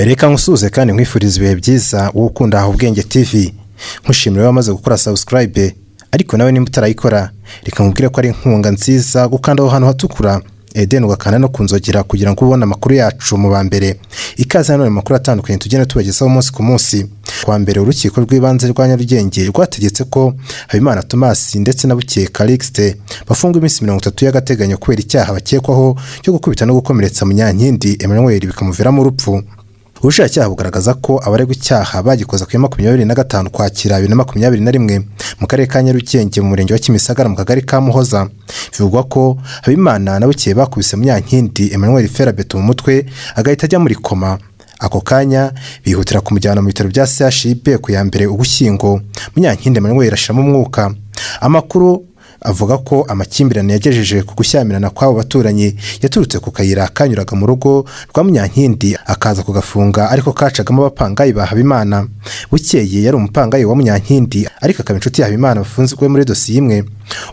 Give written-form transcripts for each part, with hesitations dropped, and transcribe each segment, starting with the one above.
Reka nkusuhuze kandi nkwifuriza ibihe byiza, wowe ukunda Aha Ubwenge TV. Nkushimira wamaze gukora subscribe, ariko nawe nimba utarayikora, reka nkubwire ko ari inkunga nziza gukanda aho hantu hatukura, edeni ugakanda no kunzogera kugira ngo ubone amakuru yacu mu ba mbere. Ikaze nanone mu makuru atandukanye tugenda tubagezaho umunsi ku munsi. Kuwa mbere, urukiko rw'ibanze rwa Nyarugenge rwategetse ko Habimana Thomas ndetse na Bukeye Calixte bafungwa iminsi 30 y'agateganyo kubera icyaha bakekwaho cyo gukubita no gukomeretsa Munyankindi Emmanuel bikamuviramo urupfu. Ubushinjacyaha bugaragaza ko abaregwa icyaha bagikoze ku ya 25 Ukwakira 2021 mu karere ka Nyarugenge, mu murenge wa Kimisagara, mu kagari ka Muhoza. Bivugwa ko Habimana na Bukeye bakubise Munyankindi Emmanuel ferabeto mu mutwe, agahita ajya muri koma. Ako kanya bihutira kumujyana mu bitaro bya CHUB. Ku ya 1 Ugushyingo, Munyankindi Emmanuel ashiramo umwuka. Amakuru avuga ko amakimbirane yagejeje ku gushyamirana kw'abo baturanyi yaturutse ku kayira kanyuraga mu rugo rwa Munyankindi, akaza kugafunga, ariko kacagamo abapangayi ba Habimana. Bukeye yari umupangayi wa Munyankindi, ariko akaba inshuti ya Habimana bafunzwe muri dosiye imwe.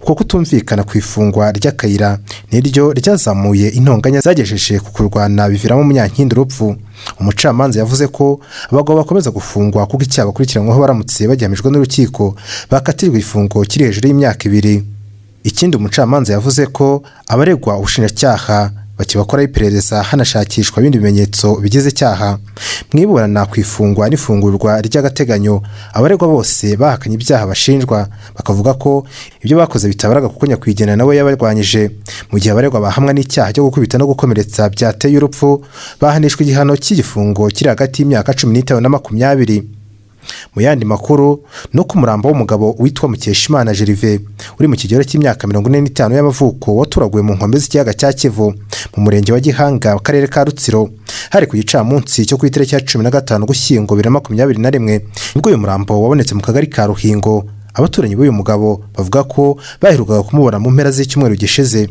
Uko kutumvikana ku ifungwa ry'akayira niryo ryazamuye intonganya zagejeje ku kurwana, biviramo Munyankindi urupfu. Umucamanza yavuze ko abagabo bakomeza gufungwa kuko icyaha bakurikiranyweho, baramutse bagihamijwe n'urukiko, bakatirwa igifungo kiri hejuru y'imyaka 2. Ikindi, umucamanza yavuze ko abaregwa ubushinjacyaha bakibakoraho iperereza, hanashakishwa ibindi bimenyetso bigize icyaha. Mu iburana ku ifungwa n'ifungurwa ry'agateganyo, abaregwa bose bahakanye ibyaha bashinjwa, bakavuga ko ibyo bakoze bitabaraga kuko nyakwigendera nawe yabarwanyije. Mu gihe abaregwa bahamwa n'icyaha cyo gukubita no gukomeretsa byateye urupfu, bahanishwa igihano cy'igifungo kiri hagati y'imyaka 15 na 20. Mu yandi makuru ni uko umurambo w'umugabo witwa Mukeshimana Gervais, uri mu kigero cy'imyaka 45 y'amavuko, waturaguwe mu nkombe z'ikiyaga cya Kivu mu murenge wa Gihanga, mu karere ka Rutsiro. Hari ku gicamunsi cyo ku itariki ya 15 Ugushyingo 2021, nibwo uyu murambo wabonetse mu kagari ka Ruhingo. Abaturanyi b'uyu mugabo bavuga ko baherukaga kumubona mu mpera z'icyumweru gishize.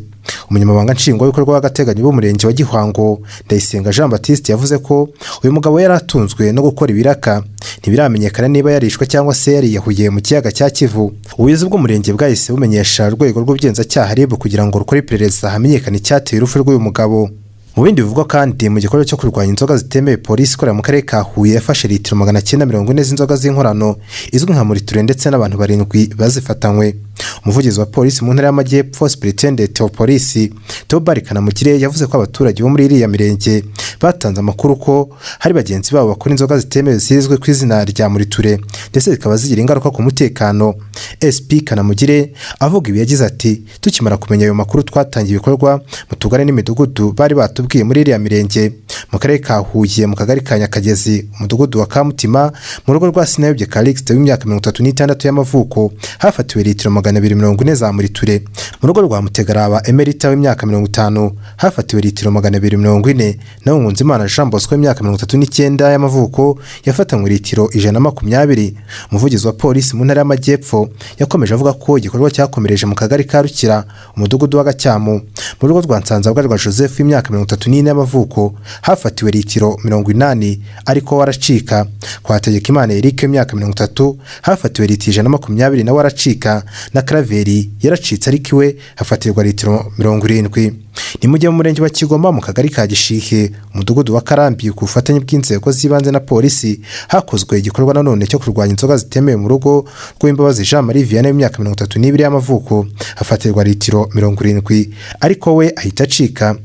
Umunyamabanga nshingwabikorwa w'agateganyo b'umurenge wa Gihango, Ndayisenga Jean Baptiste, yavuze ko uyu mugabo yari atunzwe no gukora ibiraka. Ntibiramenyekana niba yarishwe cyangwa se yariyahuye mu kiyaga cya Kivu. Ubuyobozi bw'umurenge bwahise bumenyesha urwego rw'ubugenzacyaha RIB kugira ngo rukore iperereza, hamenyekane icyateye urupfu rw'uyu mugabo. Mu bindi bivugwa kandi, mu gikorwa cyo kurwanya inzoga zitemewe, polisi ikorera mu karere ka Huye yafashe litiro 940 z'inzoga z'inkorano izwi nka muriture ndetse n'abantu barindwi bazifatanywe. Umuvugizi wa polisi mu ntara y'Amajyepfo, Superintendent of Police Theobald Kanamugire, yavuze ko abaturage bo muri iriya mirenge batanze amakuru ko hari bagenzi babo bakora inzoga zitemewe zizwi ku izina rya muriture, ndetse zikaba zigira ingaruka ku mutekano. SP Kanamugire avuga ibi yagize ati: "Tukimara kumenya ayo makuru, twatangiye ibikorwa mu tugari n'imidugudu bari batubwiye muri iriya mirenge. Mu karere ka Huye, mu kagari ka Nyakagezi, umudugudu wa Kamutima, mu rugo rwa Sinayobye Calixte w'imyaka 36 y'amavuko, hafatiwe litiro 240 za muriture. Mu rugo rwa Mutegaraba Emerita w'imyaka 50 hafatiwe litiro 240, naho Nkunzimana Jean Bosco w'imyaka 39 y'amavuko yafatanywe litiro 120." Umuvugizi wa polisi mu ntara y'Amajyepfo yakomeje avuga ko igikorwa cyakomereje mu kagari ka Rukira, umudugudu w'Agacyamu, mu rugo rwa Nsanzabwarwa Joseph w'imyaka 34 y'amavuko hafatiwe litiro 80, ariko waracika. Kwa Hategekimana Eric w'imyaka 30 hafatiwe litiro 120, nawe aracika, na Karaveri yaracitse, ariko iwe hafatirwa litiro 70. Ni mu gihe mu murenge wa Kigoma, mu kagari ka Gishihe, umudugudu wa Karambi, ku bufatanye bw'inzego z'ibanze na polisi, hakozwe igikorwa nanone cyo kurwanya inzoga zitemewe. Mu rugo rw'Imbabazi Jean Marie Vianney w'imyaka 32 y'amavuko hafatirwa litiro 70, ariko we ahita acika.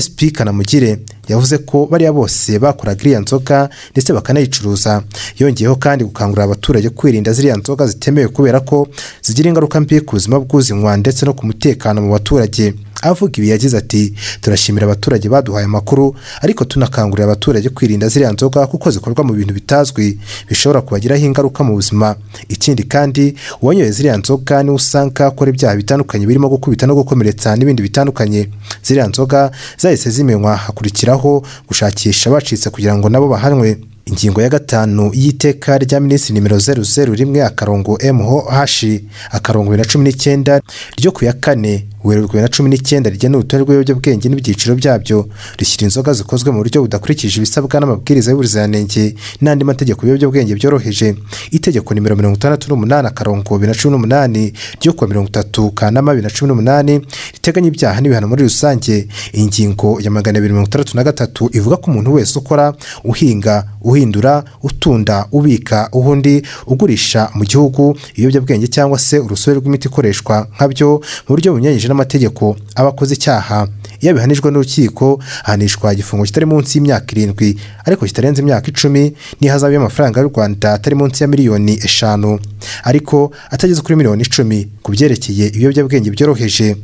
SP Kanamugire yavuze ko bariya bose bakoraga iriya nzoga ndetse bakanayicuruza. Yongeyeho kandi gukangurira abaturage kwirinda ziriya nzoga zitemewe kubera ko zigira ingaruka mbi ku buzima bw'uzinywa ndetse no ku mutekano mu baturage. Avuga ibi yagize ati: "Turashimira abaturage baduhaye amakuru, ariko tunakangurira abaturage kwirinda ziriya nzoga kuko zikorwa mu bintu bitazwi bishobora kubagiraho ingaruka mu buzima. Ikindi kandi, uwanyoye ziriya nzoga niwe usanga akora ibyaha bitandukanye birimo gukubita no gukomeretsa n'ibindi bitandukanye." Ziriya nzoga zahise zimenywa, hakurikiraho gushakisha abacitse kugira ngo nabo bahanwe. Ingingo ya 5 y'iteka rya minisitiri nimero 001-MH-2019 ryo ku ya 4 Werurwe 2019 rigena urutonde rw'ibiyobyabwenge n'ibyiciro byabyo, rishyira inzoga zikozwe mu buryo budakurikije ibisabwa n'amabwiriza y'ubuziranenge n'andi mategeko ibiyobyabwenge byoroheje. Itegeko nimero 68/2018 ryo kuwa 30 Kanama 2018 riteganya ibyaha n'ibihano muri rusange, ingingo ya 263 ivuga ko umuntu wese ukora, uhinga, uhindura, utunda, ubika, uhundi, ugurisha mu gihugu ibiyobyabwenge cyangwa se urusobe rw'imiti ikoreshwa nkabyo mu buryo bunyuranyije n'amategeko aba akoze icyaha. Iyo abihanijwe n'urukiko, ahanishwa igifungo kitari munsi y'imyaka 7 ariko kitarenze imyaka 10 n'ihazabu y'amafaranga y'u Rwanda atari munsi ya miliyoni 5 ariko atageze kuri miliyoni 10 ku byerekeye ibiyobyabwenge byoroheje.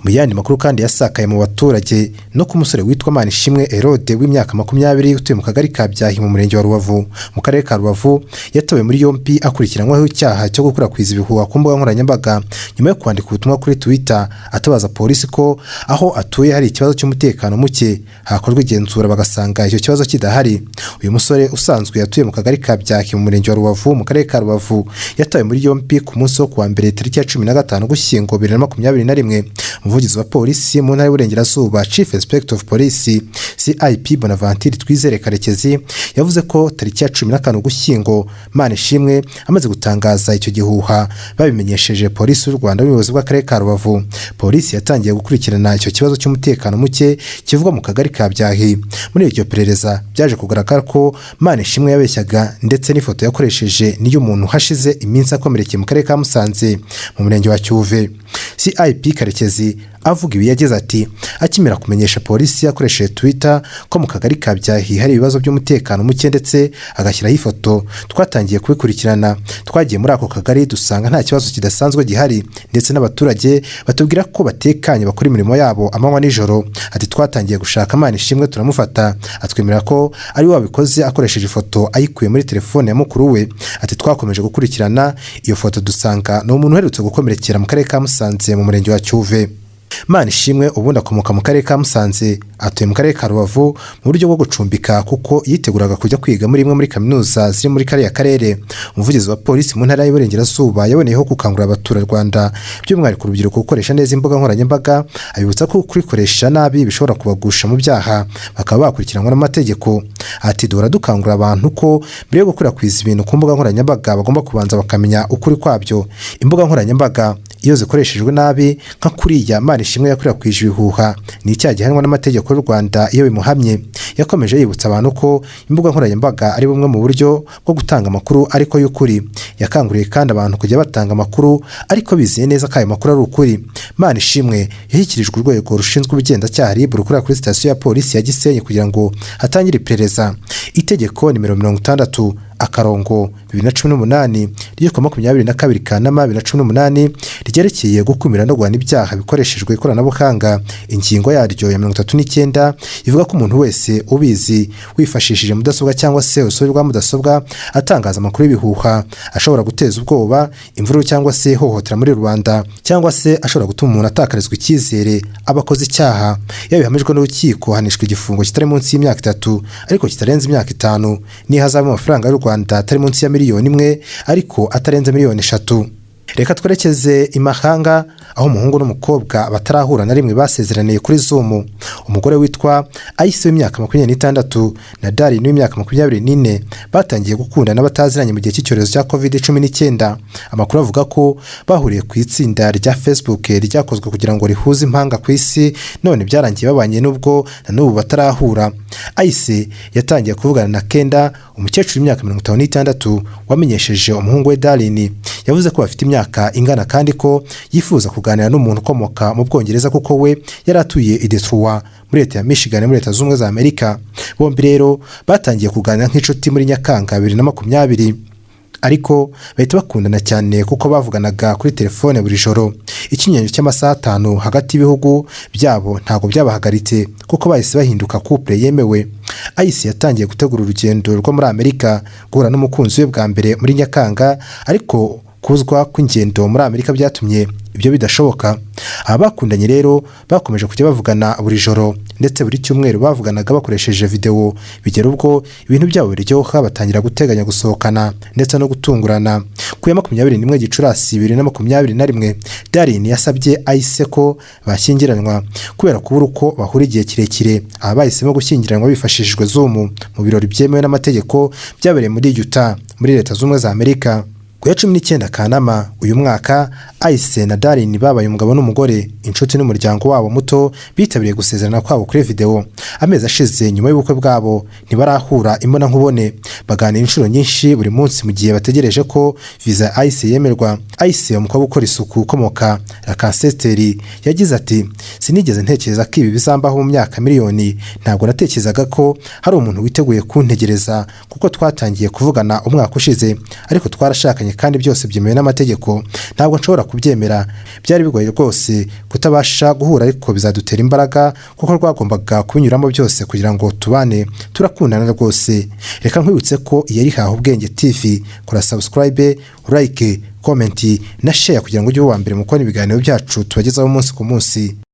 Mu yandi makuru kandi yasakaye mu baturage no ku musore witwa Manishimwe Herode w'imyaka 20 utuye mu kagari ka Byahi mu murenge wa Rubavu mu karere ka Rubavu, yatawe muri yombi akurikiranyweho icyaha cyo gukwirakwiza ibihuha ku mbuga nkoranyambaga nyuma yo kwandika ubutumwa kuri Twitter atabaza polisi ko aho atuye hari ikibazo cy'umutekano muke, hakorwa igenzura bagasanga icyo kibazo kidahari. Uyu musore usanzwe yatuye mu kagari ka Byahi mu murenge wa Rubavu mu karere ka Rubavu yatawe muri yombi ku munsi wo kuwa mbere tariki ya 15 Ugushyingo 2021. Umuvugizi wa polisi mu ntara y'Iburengerazuba, Chief Inspector of Police, CIP Bonaventure Twizere Karekezi, yavuze ko tariki ya 15 Ugushyingo Manishimwe amaze gutangaza icyo gihuha babimenyesheje polisi y'u Rwanda n'ubuyobozi bw'akarere ka Rubavu. Polisi yatangiye gukurikirana icyo kibazo cy'umutekano muke kivugwa mu kagari ka Byahi. Muri iryo perereza byaje kugaragara ko Manishimwe yabeshyaga, ndetse n'ifoto yakoresheje n'iy'umuntu hashize iminsi akomerekeye mu karere ka Musanze mu murenge wa Cyuve. CIP Karekezi avuga ibi yagize ati: "Akimara kumenyesha polisi akoresheje Twitter ko mu kagari ka Byahi hari ibibazo by'umutekano muke ndetse agashyiraho ifoto, twatangiye kubikurikirana. Twagiye muri ako kagari dusanga nta kibazo kidasanzwe gihari, ndetse n'abaturage batubwira ko batekanye, bakora imirimo yabo amanywa nijoro." Ati: "Twatangiye gushaka Manishimwe turamufata, atwemerera ko ari we wabikoze akoresheje ifoto ayikuye muri telefone ya mukuru we." Ati: "Twakomeje gukurikirana iyo foto dusanga ni umuntu uherutse gukomerekera mu karere ka Musanze mu murenge wa Cyuve." Manishimwe ubundi akomoka mu karere ka Musanze, atuye mu karere ka Rubavu mu buryo bwo gucumbika kuko yiteguraga kujya kwiga muri imwe muri kaminuza ziri muri kariya karere. Umuvugizi wa polisi mu ntara y'Iburengerazuba yaboneyeho gukangurira abaturarwanda, by'umwihariko urubyiruko, gukoresha neza imbuga nkoranyambaga, abibutsa ko kurikoresha nabi bishobora kubagusha mu byaha bakaba bakurikiranwa n'amategeko. Ati: "Duhora dukangurira abantu ko mbere yo gukwirakwiza ibintu ku mbuga nkoranyambaga bagomba kubanza bakamenya ukuri kwabyo. Imbuga nkoranyambaga iyo zikoreshejwe nabi nka kuriya Manishimwe yakwirakwije ibihuha, ni icyaha gihanwa n'amategeko y'u Rwanda iyo bimuhamye." Yakomeje yibutsa abantu ko imbuga nkoranyambaga ari bumwe mu buryo bwo gutanga amakuru ariko y'ukuri. Yakanguriye kandi abantu kujya batanga amakuru ariko bizeye neza ko ayo makuru ari ukuri. Manishimwe yashyikirijwe urwego rushinzwe ubugenzacyaha RIB rukorera kuri sitasiyo ya polisi ya Gisenyi kugira ngo hatangire iperereza. Itegeko nimero 60/2018 ryo kuwa 22 Kanama 2018 ryerekeye gukumira no guhana ibyaha bikoreshejwe ikoranabuhanga, ingingo yaryo ya 39 ivuga ko umuntu wese ubizi wifashishije mudasobwa cyangwa se urusobe rwa mudasobwa atangaza amakuru y'ibihuha ashobora guteza ubwoba, imvururu cyangwa se ihohotera muri rubanda, cyangwa se ashobora gutuma umuntu atakarizwa icyizere, aba akoze icyaha. Iyo bihamijwe n'urukiko, ahanishwa igifungo kitari munsi y'imyaka 3 ariko kitarenze imyaka 5 n'ihazabu y'amafaranga y'u Rwanda atari munsi ya miliyoni 1 ariko atarenze miliyoni 3. Reka twerekeze imahanga, aho umuhungu n'umukobwa batarahura na rimwe basezeraniye kuri Zoom. Umugore witwa Ayise w'imyaka 26 na Darin w'imyaka 24 batangiye gukundana bataziranye mu gihe cy'icyorezo cya Covid-19. Amakuru avuga ko bahuriye ku itsinda rya Facebook ryakozwe kugira ngo rihuze impanga ku isi, none byarangiye babanye n'ubwo na n'ubu batarahura. Ayise yatangiye kuvugana na Kenda, umukecuru w'imyaka 56 wamenyesheje umuhungu we Darin. Yavuze ko bafite imyaka ingana kandi ko yifuza kuganira n'umuntu ukomoka mu Bwongereza kuko we yari atuye i Detroit muri leta ya Michigan muri Leta Zunze Ubumwe za Amerika. Bombi rero batangiye kuganira nk'inshuti muri Nyakanga 2020, ariko bahita bakundana cyane kuko bavuganaga kuri telefone buri joro. Ikinyuranyo cy'amasaha 5 hagati y'ibihugu byabo ntabwo byabahagaritse kuko bahise bahinduka couple yemewe. Ayisi yatangiye gutegura urugendo rwo muri Amerika guhura n'umukunzi we bwa mbere muri Nyakanga, ariko kuzwa kw'ingendo muri Amerika byatumye Ibyo bidashoboka. Aba bakundanye rero bakomeje kujya bavugana buri joro, ndetse buri cyumweru bavuganaga bakoresheje videwo, bigera ubwo ibintu byabo biryoha, batangira guteganya gusohokana ndetse no gutungurana. Ku ya 21 Gicurasi 2021, Darin yasabye Ayse ko bashyingiranwa. Kubera kubura uko bahura igihe kirekire, aba bahisemo gushyingiranwa bifashishijwe Zoom mu birori byemewe n'amategeko byabereye muri Utah, muri Leta Zunze Ubumwe za Amerika. Ku ya 19 Kanama uyu mwaka, Ayse na Darin babaye umugabo n'umugore. Inshuti n'umuryango wabo muto bitabiriye gusezerana kwabo kuri videwo. Amezi ashize nyuma y'ubukwe bwabo, ntibarahura imbonankubone. Baganira inshuro nyinshi buri munsi mu gihe bategereje ko viza ya Ayse yemerwa. Ayse, umukobwa ukora isuku ukomoka Lancaster, yagize ati: "Sinigeze ntekereza ko ibi bizambaho mu myaka miliyoni. Ntabwo natekerezaga ko hari umuntu witeguye kuntegereza, kuko twatangiye kuvugana umwaka ushize, ariko twarashakanye kandi byose byemewe n'amategeko. Ntabwo nshobora kubyemera. Byari bigoye rwose kutabasha guhura, ariko bizadutera imbaraga kuko rwagombaga kubinyuramo byose kugira ngo tubane. Turakundana rwose." Reka nkwibutse ko iyi ari Haha Ubwenge TV. Kora subscribe, like, comment na share kugira ngo ujye uba uwa mbere mu kubona ibiganiro byacu tubagezaho umunsi ku munsi.